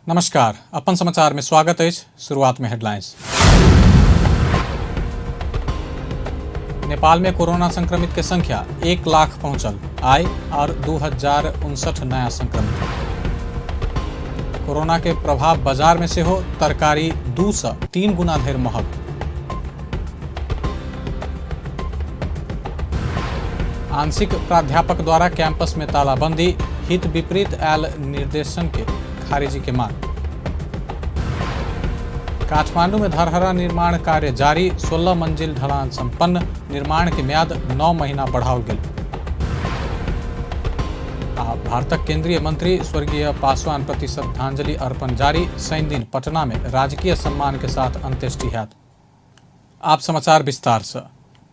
नमस्कार, अपन समाचार में स्वागत अछि। शुरुआत में हेडलाइंस। नेपाल में कोरोना संक्रमित के संख्या 1 लाख पहुंचल, आइ और 2059 नया संक्रमित। कोरोना के प्रभाव बाजार में सेहो, तरकारी 2 से 3 गुना धरि महग। आंशिक प्राध्यापक द्वारा कैंपस में तालाबंदी, हित विपरीत आयल निर्देशन के खारिजी के मांग। काठमांडू में धरहरा निर्माण कार्य जारी, 16 मंजिल ढलान संपन्न, निर्माण के म्याद 9 महीना बढ़ाओल गेल। आ भारतक केंद्रीय मंत्री स्वर्गीय पासवान प्रति श्रद्धांजलि अर्पण जारी, शनि दिन पटना में राजकीय सम्मान के साथ अंत्येष्टि हैत। आप समाचार विस्तार से।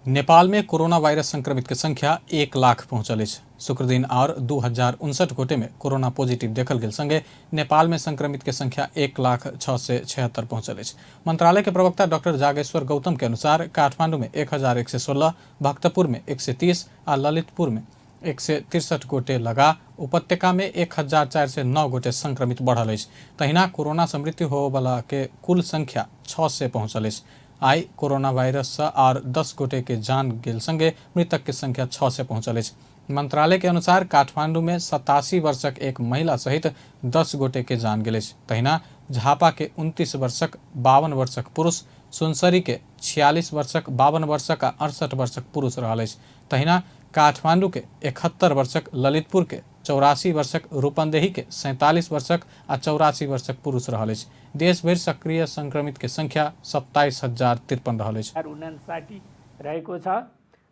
नेपाल में कोरोना वायरस संक्रमित के संख्या 1 लाख पहुंचल अछि। शुक्रदिन और 2059 गोटे में कोरोना पॉजिटिव देखल गेल संगे नेपाल में संक्रमित के संख्या 1,00,676 पहुंचल अछि। मंत्रालय के प्रवक्ता डॉक्टर जागेश्वर गौतम के अनुसार काठमांडू में 1116, भक्तपुर में 130 आ ललितपुर में 163 गोटे लगा उपत्यका में 1409 गोटे संक्रमित बढ़ल अछि। तहिना कोरोना से मृत्यु होबयवला के कुल संख्या 600 पहुंचल अछि। आइ कोरोना वायरस से आर 10 गोटे के जान गेल संगे मृतक के संख्या 600 पहुंचल अछि। मंत्रालय के अनुसार काठमांडू में 87 वर्षक एक महिला सहित 10 गोटे के जान गेल अछि। तहिना झापा के 29 वर्षक 52 वर्षक पुरुष, सुनसरी के 46 वर्षक 52 वर्षक आ 68 वर्षक पुरुष रहल अछि। तहिना काठमांडू के 71 वर्षक, ललितपुर के 84 वर्षक, रूपंदेही के 47 वर्षक आ 84 वर्षक पुरुष रहल अछि। देश भरि सक्रिय संक्रमित के संख्या 27,053 रहल अछि। 59 रहेको छ।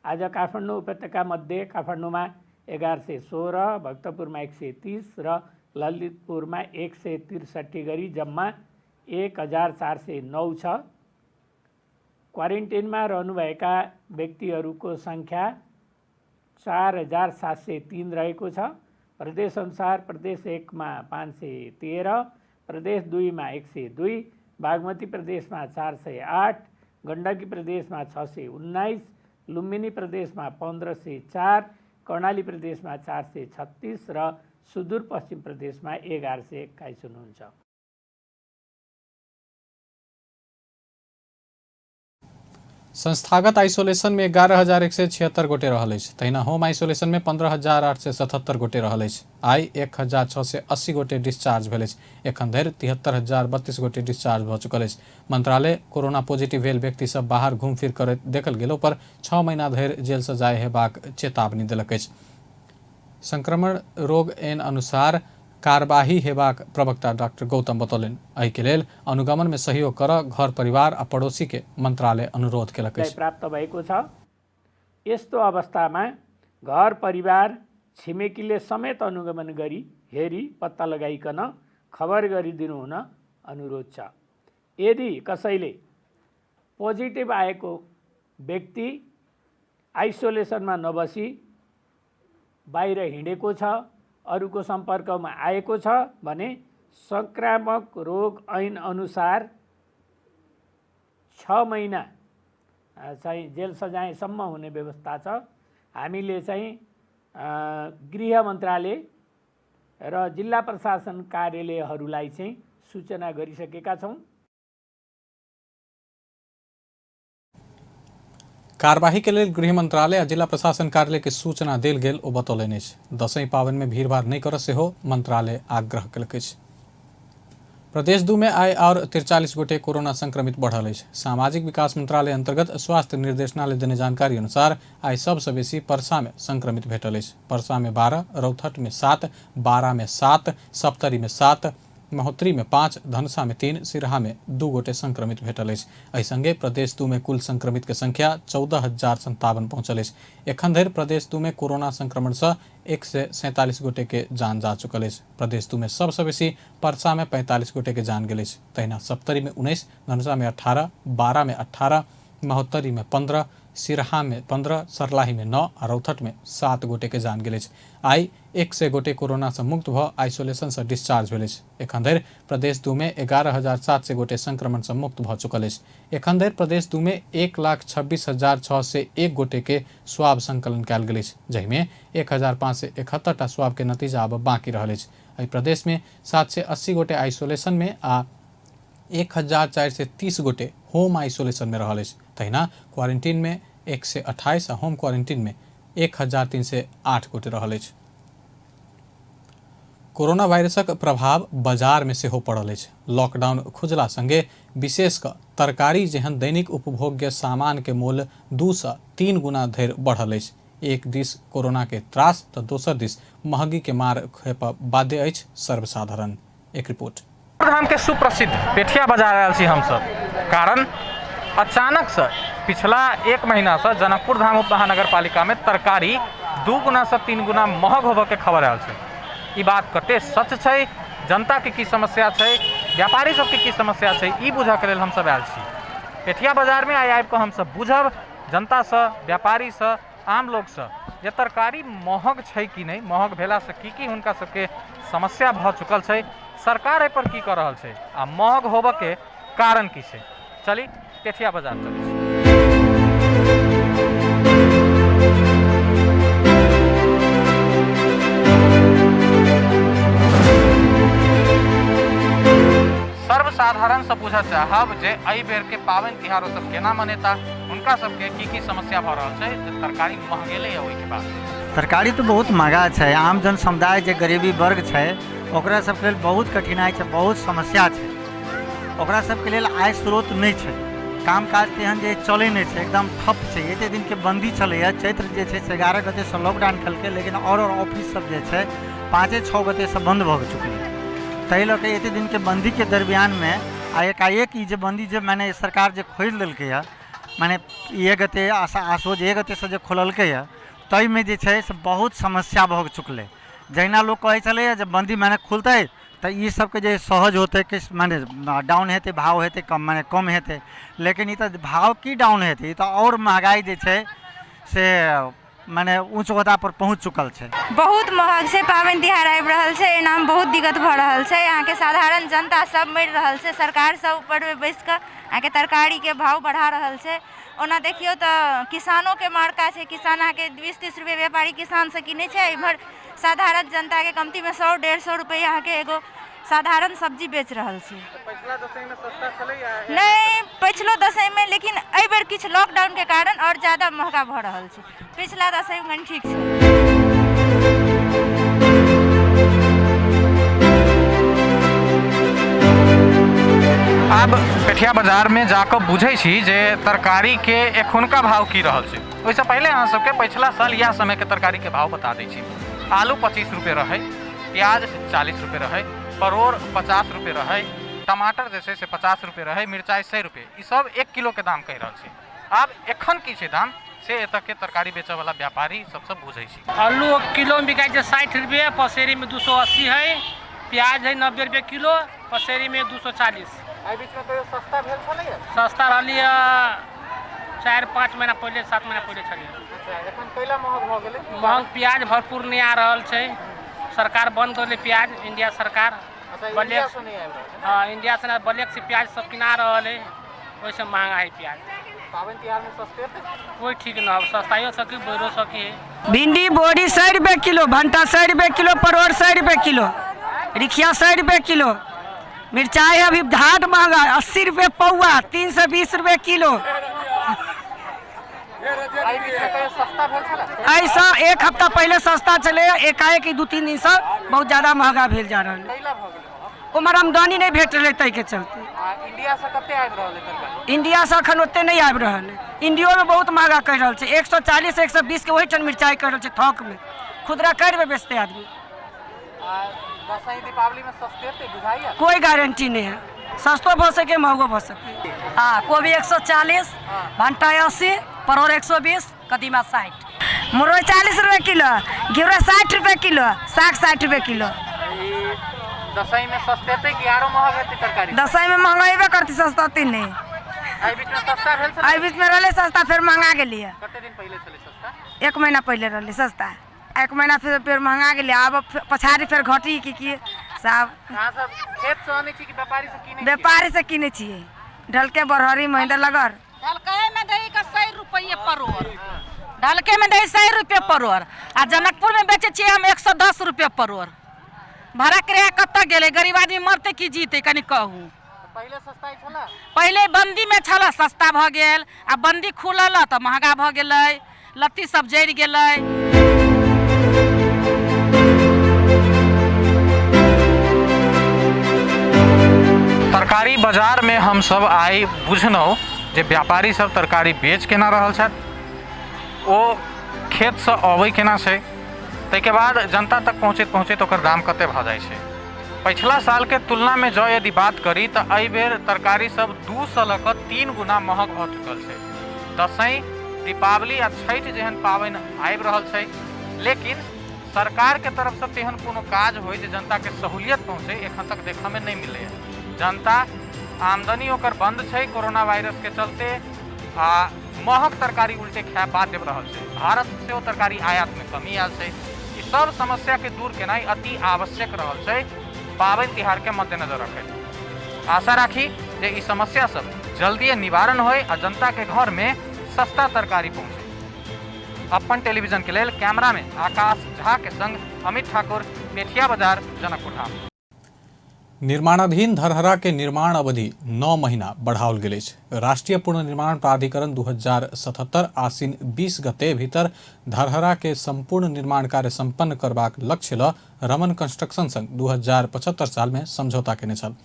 आज काठमाडौँ उपत्यका मध्ये काठमाडौँमा 1116, भक्तपुरमा 130 र ललितपुरमा 163 गरी जम्मा 1409 छ। क्वारेन्टाइनमा रहनुभएका व्यक्तिहरूको सङ्ख्या 4703 रहेको छ। प्रदेशअनुसार प्रदेश 1 मा 513, प्रदेश 2 मा 102, बागमती प्रदेशमा 408, गण्डकी प्रदेशमा 619, लुम्बिनी प्रदेशमा 1504, कर्णाली प्रदेशमा 436 र सुदूरपश्चिम प्रदेशमा 1121 हुनुहुन्छ। संस्थागत आइसोलेशन में 11,176 गोटे रहल अछि। तहिना होम आइसोलेशन में 15,877 गोटे रहल अछि। आइ 1,680 गोटे डिस्चार्ज भेल अछि। एखन धरि 73,032 गोटे डिस्चार्ज भऽ चुकल अछि। मंत्रालय कोरोना पॉजिटिव भेल व्यक्ति सब बाहर घूम फिर करैत देखल गेलो पर 6 महीना धरि जेल सजाय हेबाक चेतावनी देलक अछि। संक्रमण रोग एन अनुसार कार्यवाही हेबाक प्रवक्ता डॉक्टर गौतम बतौलनि। एहि के लेल अनुगमन में सहयोग कर घर परिवार आ पड़ोसी के मंत्रालय अनुरोध केलक अछि। प्राप्त भएको छ। यस्तो अवस्थामा घर परिवार छिमेकीले समेत अनुगमन गरी हेरी पत्ता लगाइकन खबर गरिदिनु हुन अनुरोध छ। यदि कसैले पोजिटिभ आएको व्यक्ति आइसोलेसनमा नबसी बाहिर हिँडेको छ, अरूको सम्पर्कमा आएको छ भने सङ्क्रामक रोग ऐन अनुसार 6 महिना चाहिँ जेल सजायसम्म हुने व्यवस्था छ। हामीले चाहिँ गृह मन्त्रालय र जिल्ला प्रशासन कार्यालयहरूलाई चाहिँ सूचना गरिसकेका छौँ। कार्यवाही के लेल गृह मंत्रालय आ जिला प्रशासन कार्यालय के सूचना देल गेल ओ बतौलनि अछि। दसैँ पाबनि में भीड़भाड़ नहि करऽ सेहो मंत्रालय आग्रह केलक अछि। प्रदेश 2 में आइ और 43 गोटे कोरोना संक्रमित बढ़ल अछि। सामाजिक विकास मंत्रालय अंतर्गत स्वास्थ्य निर्देशनालय देने जानकारी अनुसार आइ सबसँ बेसी परसा में संक्रमित भेटल अछि। परसा में 12, रौथट में 7, बारा में 7, सप्तरी में 7, महोत्तरी में 5, धनुषा में 3, सिरहा में 2 गोटे संक्रमित भेटल अछि। एहि संगे प्रदेश 2 में कुल संक्रमित के संख्या 14,057 पहुंचल अछि। एखन धरि प्रदेश 2 में कोरोना संक्रमण से 147 गोटे के जान जा चुकल अछि। प्रदेश 2 में सबसँ बेसी परसा में 45 गोटे के जान गेल अछि। तहिना सप्तरी में 19, धनुषा में 18, बारा में 18, महोत्तरी में 15, सिरहा में 15, सरलाही में 9 आ रौथट में 7 गोटे के जान गेल अछि। आइ 100 गोटे कोरोना से मुक्त भऽ आइसोलेशन से डिस्चार्ज भेल अछि। एखन धरि प्रदेश 2 में 11,700 गोटे संक्रमण से मुक्त भऽ चुकल अछि। एखन धरि प्रदेश 2 में 1,26,601 गोटे के स्वाब संकलन कयल गेल अछि, जाहिमे 1,571 टा स्वाब के नतीजा आब बाकी रहल अछि। एहि प्रदेश में 780 गोटे आइसोलेशन में आ 1,430 गोटे होम आइसोलेशन में रहल अछि। तहिना क्वारेंटीन में 128 आ होम क्वारेंटीन में 1,308 गोटे रहल अछि। कोरोना वायरसक प्रभाव बाजार में सेहो पड़ल अछि। लॉकडाउन खुजला संगे विशेष कऽ तरकारी जेहन दैनिक उपभोग्य सामान के मोल 2 सँ 3 गुना धरि बढ़ल अछि। एक दिस कोरोना के त्रास तऽ दोसर दिस महगी के मार खेपऽ बाध्य अछि सर्वसाधारण। एक रिपोर्ट। धाम के सुप्रसिद्ध पेठिया बाजार आयल छी हमसब, कारण अचानक से पिछला एक महीना से जनकपुर धाम उप महानगर पालिका में तरकारी 2 गुना से 3 गुना महग होबऽ के खबर आयल छै। ई बात कते सच छै, जनता के की समस्या छै, व्यापारी सबके की समस्या छै, ई बुझऽ के लेल हमसब आयल छी पेठिया बाजार में। आइ आबि कऽ हमसब बुझब जनता से, व्यापारी से, आम लोकसँ जे तरकारी महग छै कि नहि, महग भेलासँ की की हुनका सबके समस्या भऽ चुकल छै, सरकार एहिपर की कऽ रहल छै आ महग होबऽके कारण की छै। चली पेठिया बाजार चलै छी। सर्वसाधारणसँ बुझऽ चाहब जे एहि बेरके पाबनि तिहार ओ सब केना मनेता, हुनका सबके की की समस्या भऽ रहल छै जे तरकारी महगेलैए ओहिके बाद। तरकारी तऽ बहुत महगा छै। आम जन समुदाय जे गरीबी वर्ग छै ओकरा सबके लेल बहुत कठिनाइ छै, बहुत समस्या छै। ओकरा सबके लेल आय स्रोत नहि छै, काम काज तेहन जे चलै नहि छै, एकदम ठप छै। एते दिनके बन्दी छलैए, चैत्र जे छै से 11 गतेसँ लॉकडाउन केलकै, लेकिन आओर ऑफिस सब जे छै 5-6 गतेसँ बन्द भऽ चुकलै। ताहि लऽ कऽ एते दिनके बन्दीके दरमियानमे आ एकाएक ई जे बन्दी जे माने सरकार जे खोलि देलकैए, माने एक गते आसोज एक गतेसँ जे खोललकैए, ताहिमे जे छै से बहुत समस्या भऽ चुकलै। जहिना लोक कहै छलैए जे बन्दी माने खुलतै तऽ ई सबके जे सहज होतै, कि माने डाउन हेतै, भाव हेतै कम, माने कम हेतै, लेकिन ई तऽ भाव की डाउन हेतै, ई तऽ आओर महगाइ जे छै से माने ऊँच ओहदापर पहुँच चुकल छै। बहुत महग छै। पाबनि तिहार आबि रहल छै, एनामे बहुत दिक्कत भऽ रहल छै। अहाँके साधारण जनता सब मरि रहल छै। सरकार सब ऊपरमे बैस कऽ अहाँके तरकारीके भाव बढ़ा रहल छै। ओना देखियौ तऽ किसानोके मार्का छै। किसान अहाँके 20-30 रुपए व्यापारी किसानसँ किनै छै, इम्हर साधारण जनताके कमतीमे 100-150 रुपैआ अहाँके एगो साधारण सब्जी बेच रहल छै। नहि, पछिलो दशैंमे, लेकिन एहि बेर किछु लॉकडाउनके कारण आओर ज्यादा महगा भऽ रहल छै। पिछला दशैंमे कनि ठीक छै। आब पेठिया बाजारमे जाकऽ बुझै छी जे तरकारीके एखुनका भाव की रहल छै। ओहिसँ पहिले अहाँ सबके पछिला साल इएह समयके तरकारीके भाव बता दै छी। आलू 25 रुपए रहै, प्याज 40 रुपए रहै, परोड़ 50 रुपए रहै, टमाटर जे छै से 50 रुपए रहै, मिरचाइ 100 रुपए। ई सब 1 किलोके दाम कहि रहल छी। आब एखन की छै दाम से एतऽके तरकारी बेचऽवला व्यापारी सबसँ बुझै छी। आलू किलोमे बिकाइ छै 60 रुपए, पसेरीमे 280 है। प्याज है 90 रुपए किलो, पसेरीमे 240। एहि बीचमे कहियो सस्ता भेल छलैए? सस्ता रहलियै 4-5 महीना पहिले, 7 महीना पहिले छलियै। अच्छा, एखन कैला महग भऽ गेलै? महग प्याज भरपूर नहि आ रहल छै, सरकार बंद कर देलै प्याज, इंडिया सरकार। अच्छा, ब्लैक इंडिया से नहि आबि रहल छै? हाँ, इंडिया से नहि, ब्लैक से प्याज सब किना रहल है, ओहिसँ महंगा है प्याज। पाबनि तिहारमे सस्ते हेतै? कोई ठीक न हो, सस्ताइयो सकी बढ़ो सकी है। भिंडी बोरी 100 रुपये किलो, भंटा 100 रुपये किलो, परोड़ 100 रुपये किलो, रिखिया 100 रुपये किलो, मिर्चाई अभी घाट महंगा 80 रुपये पौआ, 320 रुपये किलो। एहि बीचमे कहियो सस्ता भेल छलै? ऐसा एक हफ्ता पहले सस्ता चले, एकाएक 2-3 दिन से बहुत ज़्यादा महंगा भेल जा रहल है। कैला भऽ गेलै महग? उम्हर आमदनी नहि भेट रहलै ताहिके चलते। आ इंडिया से कते आबि रहल है तरकारी? इंडिया से अखन ओते नहि आबि रहल है। इंडियोमे बहुत महंगा कहि रहल छै, 140 120 के ओहिठाम मिरचाइ कहि रहल छै थोकमे, खुदरा कै रुपये बेचतै आदमी? आ दसैँ दीपावलीमे सस्ते हेतै बुझाइया? कोई गारंटी नहीं है, सस्तो भऽ सके महगो भऽ सके। हाँ, कोबी 140, भंटा 80, परोड़ 120, कदीमा 60। मुरई 40 रुपए किलो, घिउरा 60 रुपए किलो, साग 60 रुपए किलो। ई दसैँमे सस्ते हेतै कि आरो महग हेतै तरकारी? दशैंमे महंगेबे करतै, सस्ता नहि। एहि बीचमे सस्ता भेल छलै? एहि बीचमे रहलै सस्ता, फेर महँगा गेलियै। कते दिन पहिले छलै सस्ता? एक महीना पहिले रहलै सस्ता, एक महीना फेर महँगा गेलै। आब पछाड़ी फेर घटी कि की साहब। अहाँ सब खेतसँ अनै छी कि व्यापारीसँ कीनै छी? व्यापारीसँ कीनै छियै, ढलके, बरहरी, महेंद्र नगर। ढलकैमे दै के 100 रुपैए परोड़, ढलकेमे दै 100 रुपैए परोड़, आ जनकपुरमे बेचै छियै हम 110 रुपैए परोड़। भाड़ा किराया कतऽ गेलै? गरीब आदमी मरतै कि जीतै, कनि कहू। पहिले सस्ता छलै? पहिले बन्दीमे छलै, सस्ता भऽ गेल, आ बन्दी खुलल तऽ महगा भऽ गेलै, लत्ती सब जरि गेलै। तरकारी बाजारमे हमसभ आइ बुझलहुँ जे व्यापारी सब तरकारी बेच केना रहल छथि, ओ खेतसँ अबै केना छै, ताहिके बाद जनता तक पहुँचैत पहुँचैत ओकर दाम कते भऽ जाइ छै। पछिला सालके तुलनामे जँ यदि बात करी तऽ एहिबेर तरकारी सब 2 लऽ कऽ 3 गुना महग भऽ चुकल छै। दसैँ, दीपावली आ छठि जेहन पाबनि आबि रहल छै, लेकिन सरकारके तरफसँ तेहन कोनो काज होइ जे जनताके सहूलियत पहुँचै, एखन तक देखऽमे नहि मिलैए। जनता आमदनी ओकर बन्द छै कोरोना वायरसके चलते, आ महग तरकारी उल्टे खाय बाध्य रहल छै। भारत सेहो तरकारी आयातमे कमी आयल छै। ई सब समस्याके दूर केनाइ अति आवश्यक रहल छै पाबनि तिहारके मद्देनजर रखैत। आशा राखी जे ई समस्या सब जल्दिए निवारण होय आ जनताके घरमे सस्ता तरकारी पहुँचे। अपन टेलीविजन के लेल कैमरा में आकाश झा के संग अमित ठाकुर, पेठिया बाजार, जनकपुर धाम। निर्माणाधीन धरहरा के निर्माण अवधि 9 महीना बढ़ाओल गेल अछि। राष्ट्रीय पुनर्निर्माण प्राधिकरण 2077 आसिन 20 गते भीतर धरहरा के संपूर्ण निर्माण कार्य संपन्न करबाक लक्ष्य ल रमन कंस्ट्रक्शन संग 2075 साल में समझौता केने छल।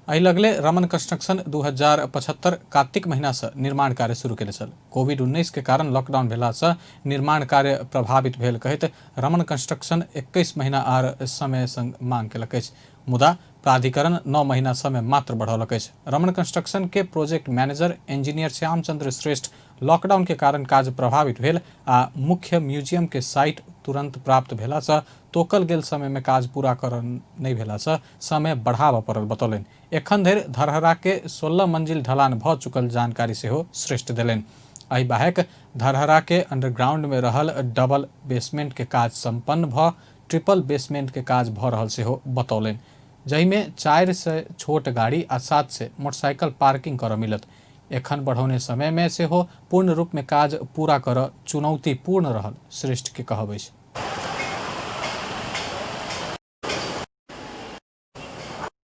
एहि लगले रमन कंस्ट्रक्शन 2075 कार्तिक महीना से निर्माण कार्य शुरू केने छल। कोविड-19 के कारण लॉकडाउन भेला से निर्माण कार्य प्रभावित भेल कहैत रमन कंस्ट्रक्शन 21 महीना आर समय संग मांग केलक अछि, मुदा प्राधिकरण 9 महीना समय मात्र बढ़ौलक अछि। रमन कंस्ट्रक्शन के project manager engineer Shyamchandra Shrestha lockdown के कारण काज प्रभावित भेल आ मुख्य म्यूजियम के साइट तुरंत प्राप्त भेला से तोकल गेल समय में काज पूरा कर नहि भेला से समय बढ़ाबऽ पड़ल बतौलनि। एखन धरि धरहरा के 16 मंजिल ढलान भऽ चुकल जानकारी सेहो श्रेष्ठ देलनि। एहि बाहेक धरहरा के अंडरग्राउंड में रहल डबल बेसमेंट के काज संपन्न भऽ ट्रिपल बेसमेंट के काज भऽ रहल सेहो बतौलनि, जाहिमे 400 छोट गाड़ी आ 700 मोटरसाइकिल पार्किंग करऽ मिलत। एखन बढ़ौने समय में सेहो पूर्ण रूप में काज पूरा करऽ चुनौतीपूर्ण रहल श्रेष्ठ के कहब अछि।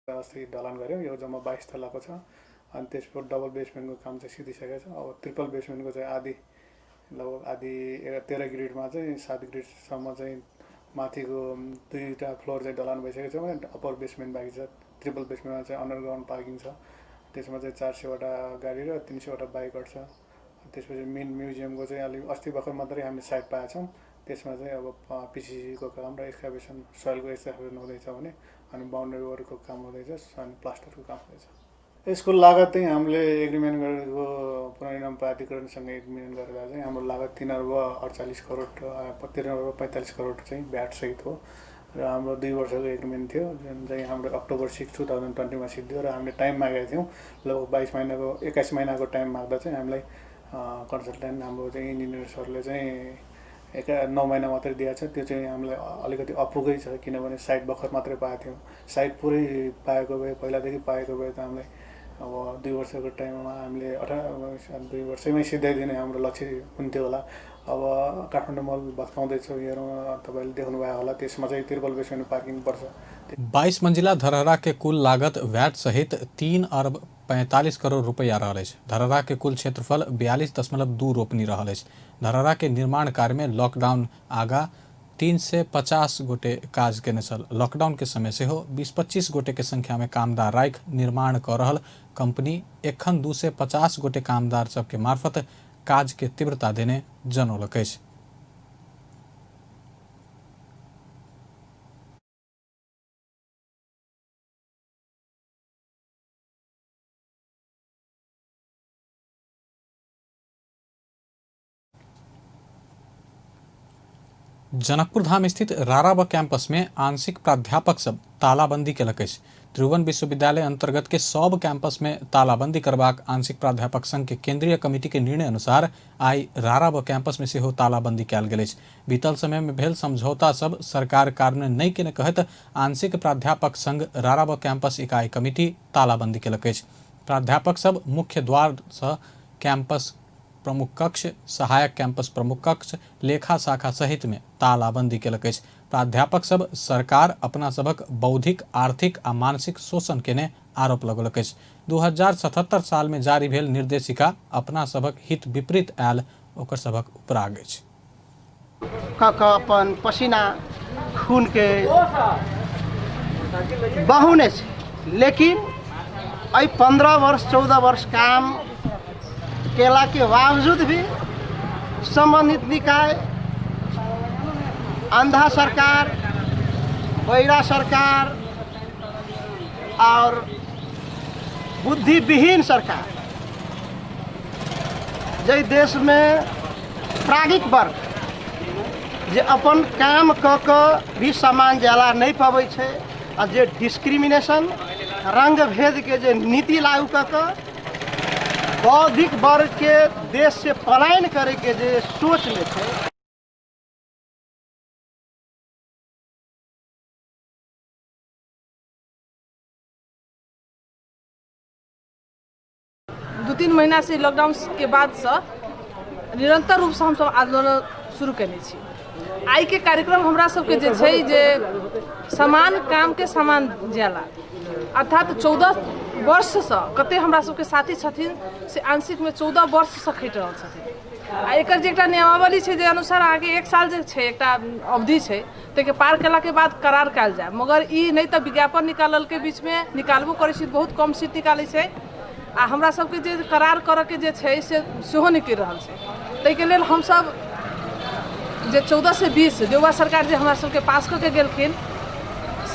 अस्ति ढलान गऱ्यौँ, यो जम्मा 22 तलाको छ। अनि त्यसको डबल बेसमेन्टको काम चाहिँ सिद्धिसकेको छ। अब ट्रिपल बेसमेन्टको चाहिँ आधी, लगभग आधी, 13 ग्रिडमा चाहिँ 7 ग्रिडसम्म चाहिँ माथिको दुईवटा फ्लोर चाहिँ ढलान भइसकेको छ भने अप्पर बेसमेन्ट बाँकी छ। ट्रिपल बेसमेन्टमा चाहिँ अन्डरग्राउन्ड पार्किङ छ, त्यसमा चाहिँ 400वटा गाडी र 300वटा बाइक अट्छ। त्यसपछि मेन म्युजियमको चाहिँ अलिक अस्ति भर्खर मात्रै हामीले साइट पाएका छौँ। त्यसमा चाहिँ अब पिसिसीको काम र एक्सकाभेसन, सोइलको एक्सकाभेसन हुँदैछ भने अनि बााउन्ड्री वर्कको काम हुँदैछ अनि प्लास्टरको काम हुँदैछ। यसको लागत चाहिँ हामीले एग्रिमेन्ट गरेको, पुनर्निर्माण प्राधिकरणसँग एग्रिमेन्ट गर्दा चाहिँ हाम्रो लागत 3 अर्ब 48 करोड, 3 अर्ब 45 करोड चाहिँ भ्याटसहित हो। र हाम्रो 2 वर्षको एग्रिमेन्ट थियो, जुन चाहिँ हाम्रो अक्टोबर 6, 2020मा सिद्धियो। र हामीले टाइम मागेका थियौँ, लगभग 22 महिनाको, 21 महिनाको टाइम माग्दा चाहिँ हामीलाई कन्सल्टेन्ट, हाम्रो चाहिँ इन्जिनियर्सहरूले चाहिँ 9 महिना मात्रै दिएको छ। त्यो चाहिँ हामीलाई अलिकति अपुगै छ, किनभने साइट भर्खर मात्रै पाएको थियौँ। साइट पुरै पाएको भए, पहिलादेखि पाएको भए त हामीलाई अब 2 वर्षको टाइममा हामीले 2 वर्षमै सिद्ध्याइदिने हाम्रो लक्ष्य हुन्थ्यो होला। अब काठमाडौँ मल भत्काउँदैछौँ, हेरौँ, तपाईँले देख्नुभयो होला, त्यसमा चाहिँ त्रिपल बेसमेन्ट पार्किङ पर्छ। 22 मंजिला धरहरा के कुल लागत वैट सहित 3 अर्ब 45 करोड़ रुपया रहल अछि। धरहरा के कुल क्षेत्रफल 42.2 रोपनी रहल अछि। धरहरा के निर्माण कार्य में लॉकडाउन आगा 350 गोटे काज केने छल। लॉकडाउन के समय सेहो 20-25 गोटे के संख्या में कामदार राखि निर्माण कऽ रहल कंपनी एखन 250 गोटे कामदार सबके मार्फत काज के तीव्रता देने जनौलक अछि। जनकपुर धाम स्थित राराब कैंपस में आंशिक प्राध्यापक सब तालाबंदी केलक अछि। त्रिभुवन विश्वविद्यालय अंतर्गत के सब कैंपस में तालाबंदी करबाक आंशिक प्राध्यापक संघ के केंद्रीय कमिटी के निर्णय अनुसार आइ राराब कैंपस में सेहो तालाबंदी कयल गेल अछि। बीतल समय में भेल समझौता सब सरकार कार्यान्वयन नहि केने कहैत आंशिक प्राध्यापक संघ राराब कैंपस इकाई कमिटी तालाबंदी केलक अछि। प्राध्यापक सब मुख्य द्वार सँ कैंपस प्रमुख कक्ष, सहायक कैंपस प्रमुख कक्ष, लेखा शाखा सहित में तालाबंदी केलक अछि। प्राध्यापक सब सरकार अपना सभक बौद्धिक, आर्थिक आ मानसिक शोषण केने आरोप लगौलक अछि। 2077 साल में जारी भेल निर्देशिका अपना सभक हित विपरीत आयल ओकर सभक उपराग अछि। कऽ कऽ अपन पसीना खूनके बहौने छै, लेकिन एहि 15 वर्ष 14 वर्ष काम केलाके बावजूद भी सम्बन्धित निकाय, अंधा सरकार, बैरा सरकार और बुद्धिविहीन सरकार, जाहि देशमे प्रागिक वर्ग जे अपन काम कऽ कऽ भी सामान जाला नहि पबै छै आ जे डिस्क्रिमिनेशन रङ्ग भेदके जे नीति लागू कऽ कऽ बौद्धिक वर्गके देशसँ पलायन करैके जे सोचमे छै। 2-3 महीनासँ लॉकडाउनके बादसँ निरन्तर रूपसँ हमसभ आन्दोलन शुरू कयने छी। आइके कार्यक्रम हमरा सबके जे छै जे समान कामके समान जाला, अर्थात 14 वर्षसँ कते हमरा सबके साथी छथिन से आंशिकमे 14 वर्षसँ खटि रहल छथिन। आ एकर जे एकटा नियमावली छै जे अनुसार अहाँके 1 साल जे छै एकटा अवधि छै, ताहिके पार केलाके बाद करार कयल जाय, मगर ई नहि तऽ विज्ञापन निकाललकै, बीचमे निकालबो करै छै बहुत कम सीट निकालै छै, आ हमरा सबके जे करार करऽके जे छै से सेहो नहि करि रहल छै। ताहिके लेल हमसब जे 1420 देउबा सरकार जे हमरा सबके पास कऽ के गेलखिन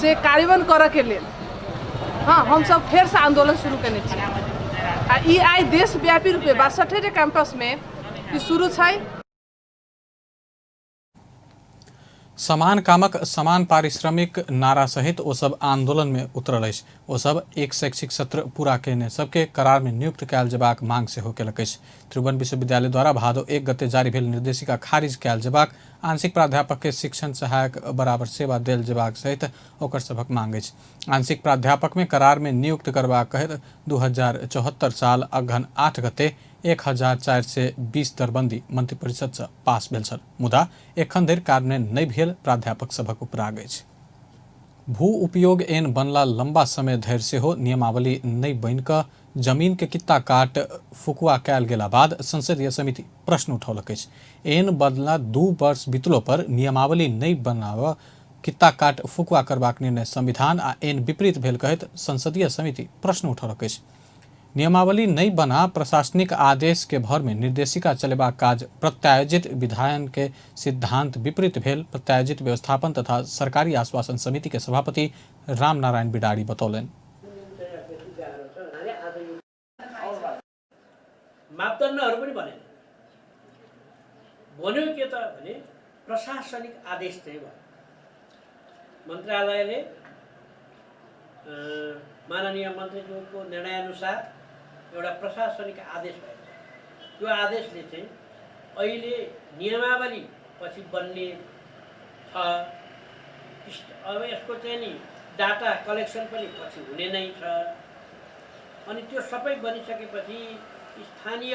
से कार्यान्वयन करऽके लेल हँ हमसब फेरसँ आन्दोलन शुरू केने छी। आ ई आइ देशव्यापी रूपे 62 कैंपसमे ई शुरू छै। समान कामक समान पारिश्रमिक नारा सहित ओ सब आंदोलन में उतरल अछि। ओ सब एक शैक्षिक सत्र पूरा केने सबके करार में नियुक्त कयल जेबाक मांग सेहो केलक अछि। त्रिभुवन विश्वविद्यालय द्वारा भादो 1 गते जारी भेल निर्देशिका खारिज कयल जेबाक, आंशिक प्राध्यापक के शिक्षण सहायक बराबर सेवा देल जेबाक सहित ओकर सभक मांग अछि। आंशिक प्राध्यापक में करार में नियुक्त करबाक कहैत 2074 साल अगहन 8 गते 1420 दरबंदी मंत्रिपरिषद सँ पास भेल छल, मुदा एखन धरि कार्यान्वयन नहि भेल प्राध्यापक सभक उपराग अछि। भू उपयोग एन बनला लंबा समय धरि सेहो नियमावली नहि बनि कऽ जमीन के कित्ता काट फुकुआ कयल गेला बाद संसदीय समिति प्रश्न उठौलक अछि। एन बनला 2 वर्ष बीतलो पर नियमावली नहि बनाब कित्ता काट फुकुआ करबाक निर्णय संविधान आ एन विपरीत भेल कहैत संसदीय समिति प्रश्न उठौलक अछि। नियमावली नहि बना प्रशासनिक आदेश के भर में निर्देशिका चलेबाक काज प्रत्यायोजित विधायन के सिद्धांत विपरीत भेल प्रत्यायोजित व्यवस्थापन तथा सरकारी आश्वासन समिति के सभापति रामनारायण बिडारी बतौलनि। मापदण्डहरू पनि बनेन, बन्यो के त भने प्रशासनिक आदेश चाहिँ भयो। मन्त्रालयले माननीय मन्त्रीज्यूको निर्णयअनुसार एउटा प्रशासनिक आदेश भएको छ। त्यो आदेशले चाहिँ अहिले नियमावली पछि बन्ने छ, अब यसको चाहिँ नि डाटा कलेक्सन पनि पछि हुने नै छ। अनि त्यो सबै बनिसकेपछि स्थानीय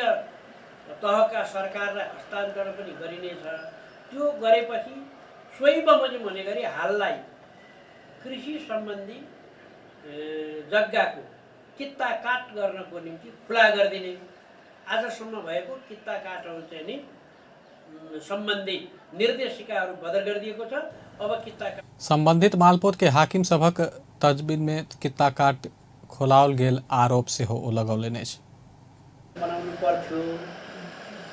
तहका सरकारलाई हस्तान्तरण पनि गरिनेछ। त्यो गरेपछि सोही बमोजिम हुने गरी हाललाई कृषि सम्बन्धी जग्गाको कित्ता काट गर्नको निम्ति खुला गरिदिने, आजसम्म भएको कित्ता काटहरू चाहिँ नि सम्बन्धी निर्देशिकाहरू बदल गरिदिएको छ। अब कित्ता सम्बन्धित मालपोत के हाकिम सभक तजबीज में कित्ता काट खोलाओल गेल आरोप सेहो ओ लगौलनि अछि। बनाउनु पर्थ्यो,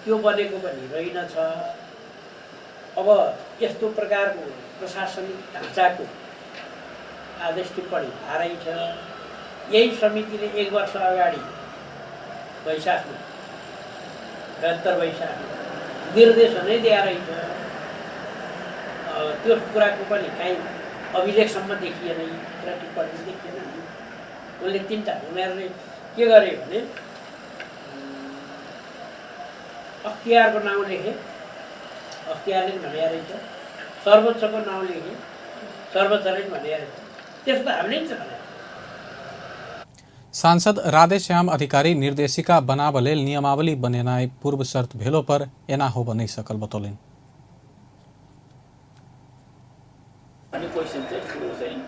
त्यो बनेको पनि रहेनछ। अब यस्तो प्रकारको प्रशासनिक ढाँचाको आदेश टिप्पणी भारै छ। यही समितिले 1 वर्ष अगाडि वैशाखमा, 72 वैशाखमा निर्देशनै दिएर रहेछ। त्यो कुराको पनि काहीँ अभिलेखसम्म देखिएन, कुरा टिप्पणी देखिएन। उनले तिनवटा, उनीहरूले के गरे भने अख्तियारको नाउँ लेखे, अख्तियारले पनि भनेको रहेछ, सर्वोच्चको नाउँ लेखे, सर्वोच्चले पनि भनेको रहेछ। त्यसो त हामीले नि त भनेको। सांसद राधेश्याम अधिकारी निर्देशिका बनाब लेल नियमावली बनेनाइ पूर्व शर्त भेलो पर एना होब नहि सकल बतौलनि। अनि क्वेसन चाहिँ ठुलो चाहिँ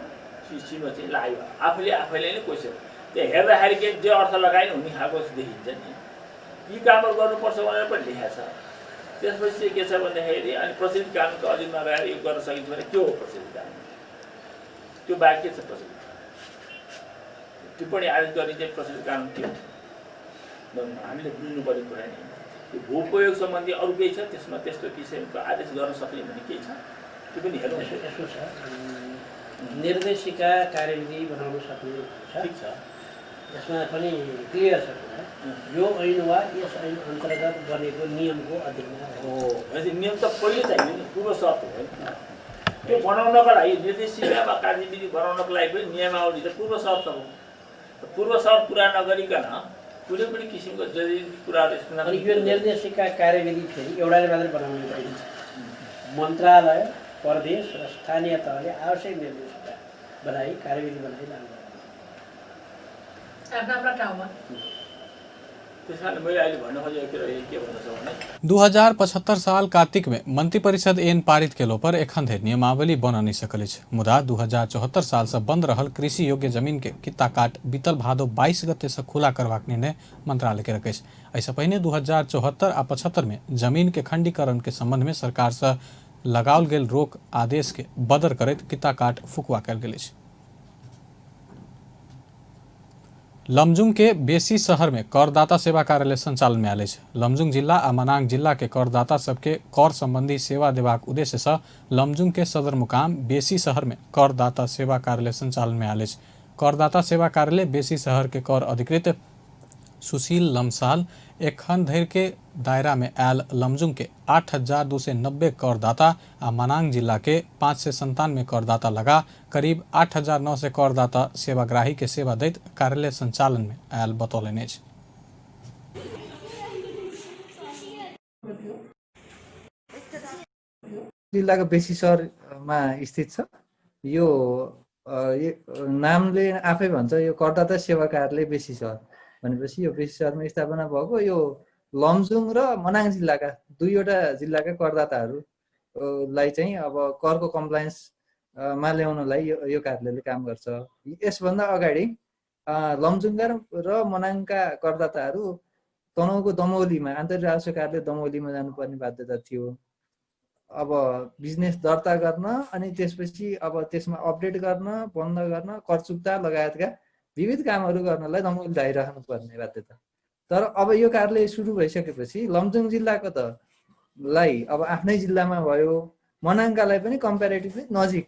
चिनो चाहिँ लाग्यो, आफूले आफैले नै क्वेसन त्यो हेर्दाखेरि के जे अर्थ लगाए नि हुने खालको देखिन्छ नि। यी कामहरू गर्नुपर्छ भनेर पनि लेखेको छ। त्यसपछि चाहिँ के छ भन्दाखेरि अनि प्रचलित कानुनको अधीनमा रहेर यो गर्न सकिन्छ भने के हो प्रचलित कानुन, त्यो बाहेक के छ प्रचलित टिप्पणी आदेश गर्ने चाहिँ प्रचलित कानुन के हो हामीले बुझ्नुपर्ने कुरा नि। त्यो भूपयोग सम्बन्धी अरू केही छ त्यसमा त्यस्तो किसिमको आदेश गर्न सक्ने भन्ने केही छ, त्यो पनि हेर्नु। यसो छ, निर्देशिका कार्यविधि बनाउन सक्ने ठिक छ, यसमा पनि क्लियर छ कुरा। यो ऐन वा यस ऐन अन्तर्गत बनेको नियमको अधीनमा हो। भनेपछि नियम त पहिले चाहियो नि, पूर्व शर्त हो नि। त्यो बनाउनको लागि निर्देशिका वा कार्यविधि बनाउनको लागि पनि नियमावली त पूर्व शर्त हो। पूर्व शर्त पुरा नगरिकन कुनै पनि किसिमको जरुरी कुराहरू। अनि यो निर्देशिका कार्यविधि फेरि एउटाले मात्रै बनाउने होइन, मन्त्रालय, प्रदेश र स्थानीय तहले आवश्यक निर्देशिका बनाई कार्यविधि बनाई लागू गर्ने। आफ्ना ठाउँमा। त्यसकारण मैले अहिले भन्न खोजेको कुरा के भन्नु छ भने 2075 साल कार्तिक में मंत्रिपरिषद एन पारित केलो पर एखन धरि नियमावली बन नहीं सकल अछि। मुदा 2074 साल से बंद रहल कृषि योग्य जमीन के कित्ता काट बीतल भादो 22 गते से खुला करबाक निर्णय मंत्रालय के रखै। एहिसँ पहिने 2074 आ 75 में जमीन के खंडीकरण के संबंध में सरकार से लगाओल गेल रोक आदेश के बदर करैत कित्ता काट फुकुआ कयल गेल अछि। लमजुङ के बेसी शहर में करदाता सेवा कार्यालय संचालन में आयल अछि। लमजुङ जिला आ मनाङ जिला के करदाता सबके कर संबंधी सेवा देबाक उद्देश्य से लमजुङ के सदरमुकाम बेसी शहर में करदाता सेवा कार्यालय संचालन में आयल अछि। करदाता सेवा कार्यालय बेसी शहर के कर अधिकृत सुशील लमसाल एखन धरि के दायरा में आयल लमजुङ के 8,290 करदाता आ मनाङ जिला के 597 करदाता लगा करीब 8,900 करदाता सेवाग्राही के सेवा दैत कार्यालय संचालन में आयल बतौलनि अछि। जिल्लाको बेसी शहरमा स्थित छ। यो नामले आफै भन्छ, यो करदाता सेवा कार्यालय बेसी शहर भनेपछि यो बेसी शहरमा स्थापना भएको यो लमजुङ र मनाङ जिल्लाका दुईवटा जिल्लाका करदाताहरूलाई चाहिँ अब करको कम्प्लायन्स मा ल्याउनलाई यो कार्यालयले काम गर्छ। यसभन्दा अगाडि लमजुङका र मनाङका करदाताहरू तनहुँको दमौलीमा आन्तरिक राजस्व कार्यालय दमौलीमा जानुपर्ने बाध्यता थियो। अब बिजनेस दर्ता गर्न अनि त्यसपछि अब त्यसमा अपडेट गर्न, बन्द गर्न, कर चुक्ता लगायतका विविध कामहरू गर्नलाई दमौली धाइराख्नु पर्ने बाध्यता। तर अब यो कार्यालय सुरु भइसकेपछि लमजुङ जिल्लाको त लाई अब आफ्नै जिल्लामा भयो, मनाङकालाई पनि कम्पेरिटिभली नजिक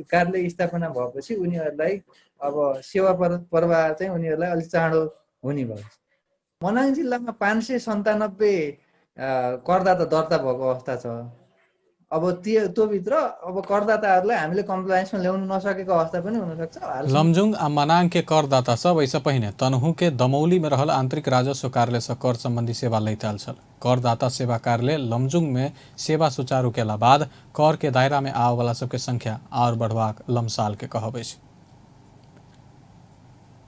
कार्यालय स्थापना भएपछि उनीहरूलाई अब सेवा प्रवाह चाहिँ उनीहरूलाई अलिक चाँडो हुने भयो। मनाङ जिल्लामा 597 करदाता दर्ता भएको अवस्था छ। अब त्योभित्र अब करदाताहरूलाई हामीले कम्प्लायन्समा ल्याउन नसकेको अवस्था पनि हुनसक्छ। लमजुङ आ मनाङ के करदाता सब एहिसँ पहिने तनहुँ के दमौली में रहल आंतरिक राजस्व कार्यालय से कर संबंधी सेवा लैत आयल छल। करदाता सेवा कार्यालय लमजुङ में सेवा सुचारू केला बाद कर के दायरा में आबय वाला सबके संख्या और बढ़बाक लमसाल के कहब अछि।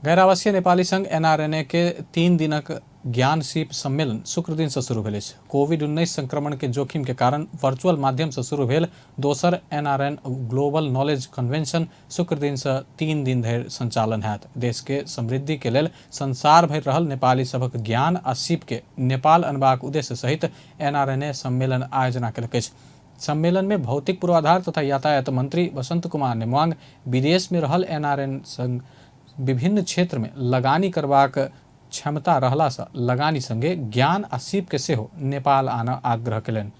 गैर आवासीय नेपाली संघ एनआरएनए के 3 दिनक ज्ञान सीप सम्मेलन शुक्र दिन से शुरू भेल अछि। कोविड-19 संक्रमण के जोखिम के कारण वर्चुअल माध्यम से शुरू भेल दोसर एनआरएन ग्लोबल नॉलेज कन्वेंशन शुक्र दिन से 3 दिन धरि संचालन हैत। देश के समृद्धि के लेल संसार भरि रहल नेपाली सभक ज्ञान आ सीप के नेपाल अनबाक उद्देश्य सहित एनआरएनए सम्मेलन आयोजना केलक अछि। सम्मेलन में भौतिक पूर्वाधार तथा यातायात मंत्री वसंत कुमार नेमांग विदेश में रहल एनआरएन संग विभिन्न क्षेत्र में लगानी करबाक क्षमता रहला से लगानी संगे ज्ञान आ सीप के सेहो नेपाल आन आग्रह केलनि।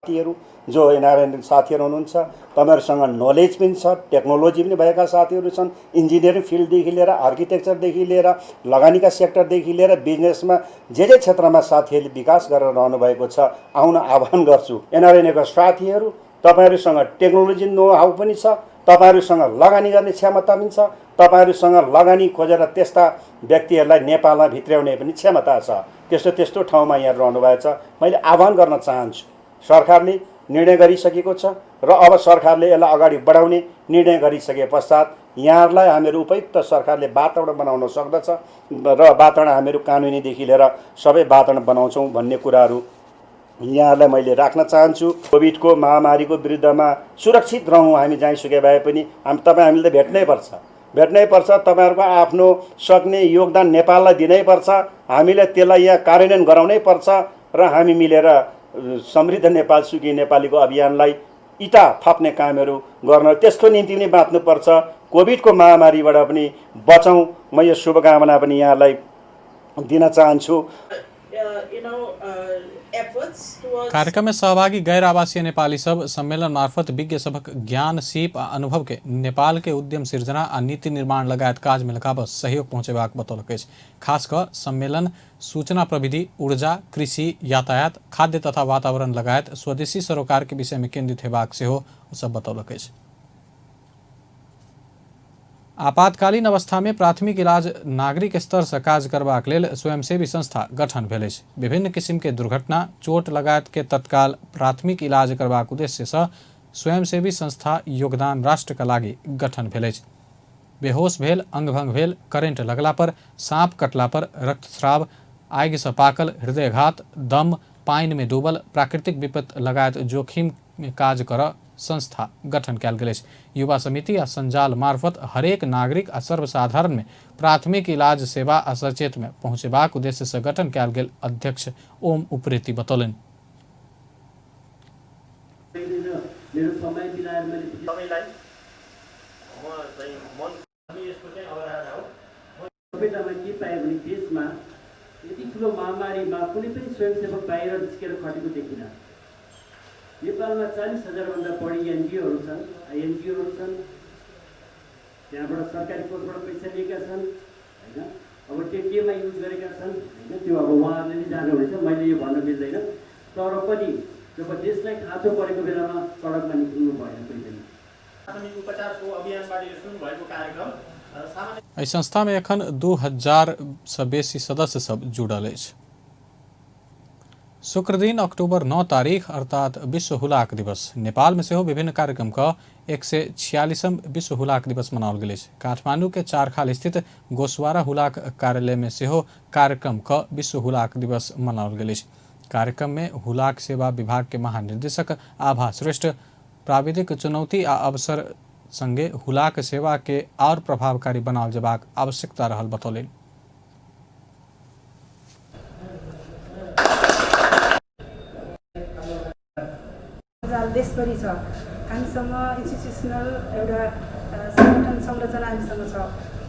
साथीहरू जो एनआरएन साथीहरू हुनुहुन्छ, तपाईँहरूसँग नलेज पनि छ, टेक्नोलोजी पनि भएका साथीहरू छन्। इन्जिनियरिङ फिल्डदेखि लिएर आर्किटेक्चरदेखि लिएर लगानीका सेक्टरदेखि लिएर बिजनेसमा जे जे क्षेत्रमा साथीहरूले विकास गरेर रहनुभएको छ, आउन आह्वान गर्छु। एनआरएनको साथीहरू तपाईँहरूसँग टेक्नोलोजी नो how पनि छ, तपाईँहरूसँग लगानी गर्ने क्षमता पनि छ, तपाईँहरूसँग लगानी खोजेर त्यस्ता व्यक्तिहरूलाई नेपालमा भित्र्याउने पनि क्षमता छ। त्यस्तो त्यस्तो ठाउँमा यहाँ रहनु भएको छ। मैले आह्वान गर्न चाहन्छु, सरकारले निर्णय गरिसकेको छ र अब सरकारले यसलाई अगाडि बढाउने निर्णय गरिसके पश्चात यहाँहरूलाई हामीहरू उपयुक्त सरकारले वातावरण बनाउन सक्दछ र वातावरण हामीहरू कानुनीदेखि लिएर सबै वातावरण बनाउँछौँ भन्ने कुराहरू यहाँहरूलाई मैले राख्न चाहन्छु। कोभिडको महामारीको विरुद्धमा सुरक्षित रहौँ हामी जहाँसुकै भए पनि। हामी हामीले त भेट्नै पर्छ। तपाईँहरूको आफ्नो सक्ने योगदान नेपाललाई दिनै पर्छ, हामीले त्यसलाई यहाँ कार्यान्वयन गराउनै पर्छ र हामी मिलेर समृद्ध नेपाल सुखी नेपालीको अभियानलाई इटा थप्ने कामहरू गर्न त्यसको निम्ति पनि बाँच्नुपर्छ। कोभिडको महामारीबाट पनि बचौँ, म यो शुभकामना पनि यहाँलाई दिन चाहन्छु। कार्यक्रम में सहभागी गैर आवासीय नेपाली सब सम्मेलन मार्फत विज्ञ सभक ज्ञान, सीप आ अनुभव के नेपाल के उद्यम सिर्जना आ नीति निर्माण लगायत काज में लगाब सहयोग पहुँचेबाक बतौलक अछि। खास कऽ सम्मेलन सूचना प्रविधि, ऊर्जा, कृषि, यातायात, खाद्य तथा वातावरण लगायत स्वदेशी सरोकार के विषय में केंद्रित हेबाक सेहो सब बतौलक अछि। आपातकालीन अवस्था में प्राथमिक इलाज नागरिक स्तर से काज करबाक लेल स्वयंसेवी संस्था गठन भेल अछि। विभिन्न किसिम के दुर्घटना, चोट लगायत के तत्काल प्राथमिक इलाज करबाक उद्देश्य से स्वयंसेवी संस्था योगदान राष्ट्र के लागि गठन भेल अछि। बेहोश भेल, अंगभंग भेल, करेंट लगला पर, सांप कटला पर, रक्तस्राव, आगि से पाकल, हृदयघात, दम, पानि में डूबल, प्राकृतिक विपत्ति लगायत जोखिम में काज कर संस्था गठन कयल गेल अछि। युवा समिति आ संजाल मार्फत हरेक नागरिक आ सर्वसाधारण में प्राथमिक इलाज सेवा आ सचेत में पहुँचेबाक उद्देश्य से गठन कयल गेल अध्यक्ष ओम उप्रेती बतौलनि। यति ठुलो महामारीमा कुनै पनि स्वयंसेवक बाहिर निस्केर खटेको देखिनँ। नेपालमा 40,000 भन्दा बढी एनजिओहरू छन्, आइएनजिओहरू छन्, त्यहाँबाट सरकारी कोषबाट पैसा लिएका छन् होइन। अब त्यो केमा युज गरेका छन् होइन, त्यो अब उहाँहरूले नै जान्नुहुनेछ, मैले यो भन्न मिल्दैन। तर पनि जब देशलाई खाँचो परेको बेलामा सडकमा निस्किनु भएन कोही पनि। उपचारको अभियानबाट सुरु भएको कार्यक्रम एहि संस्था में एखन 2000 से बेसी सदस्य सब जुड़ल अछि। शुक्रदिन अक्टूबर 9 तारीख अर्थात विश्व हुलाक दिवस नेपाल में सेहो विभिन्न कार्यक्रम का 146वां विश्व हुलाक दिवस मनाओल गेल अछि। काठमांडू के चारखाल स्थित गोस्वारा हुलाक कार्यालय में सेहो कार्यक्रम का विश्व हुलाक दिवस मनाओल गेल अछि। कार्यक्रम में हुलाक सेवा विभाग के महानिर्देशक आभा श्रेष्ठ प्राविधिक चुनौती आ अवसर संगे हुलाक सेवा के और प्रभावकारी बनाओल जेबाक आवश्यकता रहल बतौलनि। देशभरि छ, हामीसँग इन्स्टिट्युसनल एउटा सङ्गठन संरचना हामीसँग छ,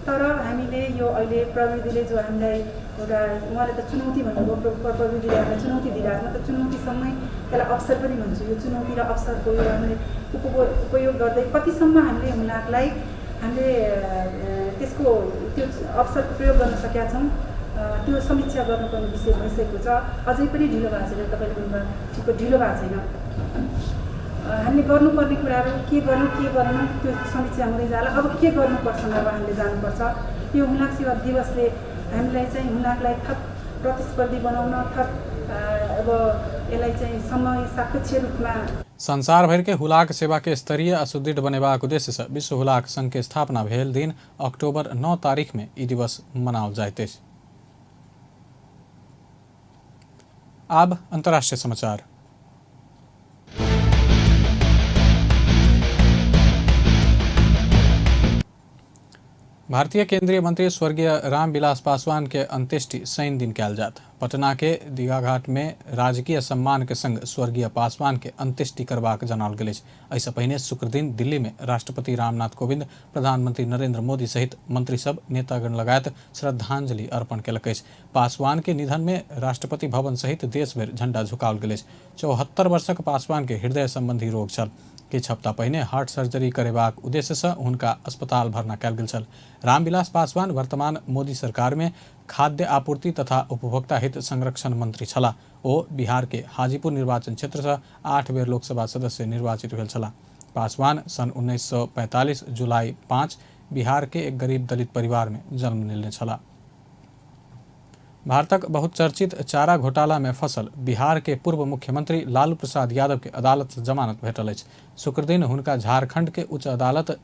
तर हामीले यो अहिले प्रविधिले जो हामीलाई एउटा उहाँले त चुनौती भन्नुभयो, प्रविधिले हामीलाई चुनौती दिइरहेको छ, त चुनौतीसँगै त्यसलाई अवसर पनि भन्छु। यो चुनौती र अवसरको यो हामीले उपयोग गर्दै कतिसम्म हामीले हुलाकलाई हामीले त्यसको त्यो अवसरको प्रयोग गर्न सकेका छौँ त्यो समीक्षा गर्नुपर्ने विषय भइसकेको छ। अझै पनि ढिलो भएको छैन, तपाईँले भन्नुभयो ठिक, ढिलो भएको छैन। हामीले गर्नुपर्ने कुराहरू के गर्नु के गरेनौँ त्यो समीक्षा हुँदै जाला। अब के गर्नुपर्छ अब हामीले जानुपर्छ। यो हुलाक सेवा दिवसले हामीलाई चाहिँ हुलाकलाई थप प्रतिस्पर्धी बनाउन, थप अब यसलाई चाहिँ समय सापेक्ष रूपमा संसार भर के हुलाक सेवा के स्तरीय आ सुदृढ़ बनेबाक उद्देश्य से विश्व हुलाक संघ के स्थापना भेल दिन अक्टूबर 9 तारीख में ई दिवस मनाओल जाइत अछि। आब अंतर्राष्ट्रीय समाचार। भारतीय केंद्रीय मंत्री स्वर्गीय रामविलास पासवान के अंत्येष्टि शनि दिन कयल जात। पटना के दीघाघाट में राजकीय सम्मान के संग स्वर्गीय पासवान के अंत्येष्टि करबाक जनाओल गेल अछि। एहिसँ पहिने शुक्रदिन दिल्ली में राष्ट्रपति रामनाथ कोविंद, प्रधानमंत्री नरेंद्र मोदी सहित मंत्री सब नेतागण लगायत श्रद्धांजलि अर्पण केलक अछि। पासवान के निधन में राष्ट्रपति भवन सहित देश भरि झंडा झुकाओल गेल अछि। 74 वर्षक पासवान के हृदय संबंधी रोग छल। किछु हप्ता पहिने हार्ट सर्जरी करेबाक उद्देश्यसँ हुनका अस्पताल भर्ना कयल गेल छल। रामविलास पासवान वर्तमान मोदी सरकारमे खाद्य आपूर्ति तथा उपभोक्ता हित संरक्षण मंत्री छलाह। ओ बिहार के हाजीपुर निर्वाचन क्षेत्रसँ 8 बेर लोकसभा सदस्य निर्वाचित भेल छलाह। पासवान सन 1945 जुलाई 5 बिहार के एक गरीब दलित परिवार में जन्म लेने छलाह। भारतक बहुचर्चित चारा घोटाला में फसल बिहार के पूर्व मुख्यमंत्री लालू प्रसाद यादव के अदालत से जमानत भेटल अछि। शुक्रदिन हुनका झारखंड के उच्च अदालत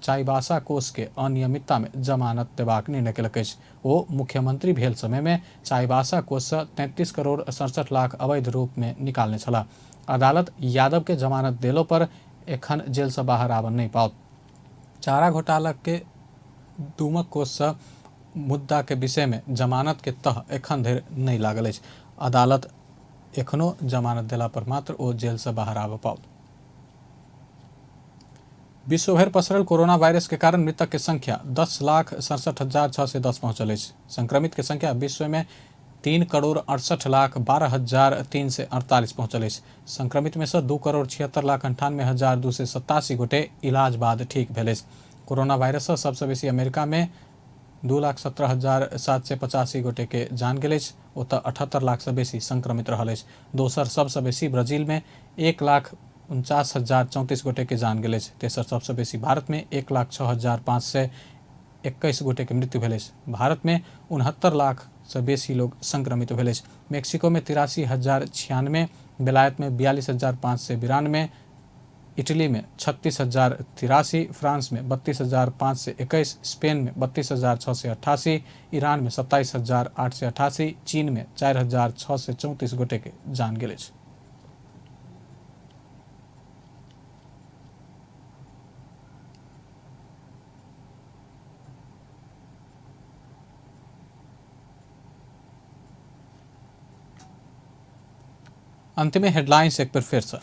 चाईबासा कोष के अनियमितता में जमानत देबाक निर्णय केलक अछि। ओ मुख्यमंत्री भेल समय में चाईबासा कोष से 33 करोड़ 67 लाख अवैध रूप में निकालने छलाह। अदालत यादव के जमानत देलो पर एखन जेल से बाहर आबऽ नहि पाओत। चारा घोटाला के दुमक कोष से मुद्दा के विषय में जमानत के तह एखन धरि नहि लागल अछि। अदालत एखनो जमानत देला पर मात्र ओ जेल से बाहर आबऽ पाओत। विश्वभरि पसरल कोरोना वायरस के कारण मृतक के संख्या 10,67,610 पहुंचल अछि। संक्रमित के संख्या विश्व में 3,68,12,348 पहुंचल अछि। संक्रमित में से 2,76,98,287 गोटे इलाज बाद ठीक भेल अछि। कोरोना वायरस से सबसे बेसी अमेरिका में 2,17,785 गोटे के जान गेल अछि। ओतऽ 78 लाख से बेसी संक्रमित रहल अछि। दोसर सबसे बेसी ब्राजील में 1,49,034 गोटे के जान गेल अछि। तेसर सबसे बेसी भारत में 1,06,521 गोटे के मृत्यु भेल अछि। भारत में 69 लाख से बेसी लोग संक्रमित भेल अछि। मेक्सिको में 83,096, बेलायत में 42,592, इटली में 36,083, फ्रांस में 32,521, स्पेन में 32,688, ईरान में 27,888, चीन में 4,634 गोटे के जान गेल अछि। अंत में हेडलाइंस एक बार फिर से।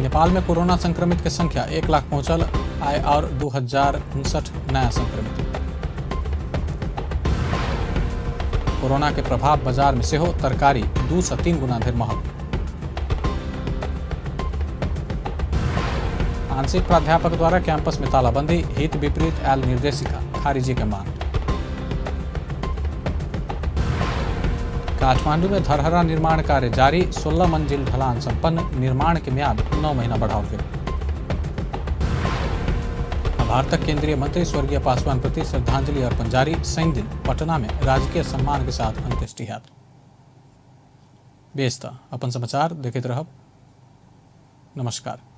नेपाल में कोरोना संक्रमित के संख्या 1 लाख पहुंचल, आय और 2059 नया संक्रमित। कोरोना के प्रभाव बाजार में सेहो तरकारी 2 से 3 गुना धरि महग। आंशिक प्राध्यापक द्वारा कैंपस में तालाबंदी, हित विपरीत आयल निर्देशिका खारिजी के मांग। काठमांडू में धरहरा निर्माण कार्य जारी, 16 मंजिल ढलान संपन्न, निर्माण के म्याद 9 महीना बढ़ाओल गेल। भारतक केंद्रीय मंत्री स्वर्गीय पासवान प्रति श्रद्धांजलि अर्पण जारी, शनि दिन पटना में राजकीय सम्मान के साथ अंत्येष्टि हैत। बेस त अपन समाचार देखैत रहब। नमस्कार।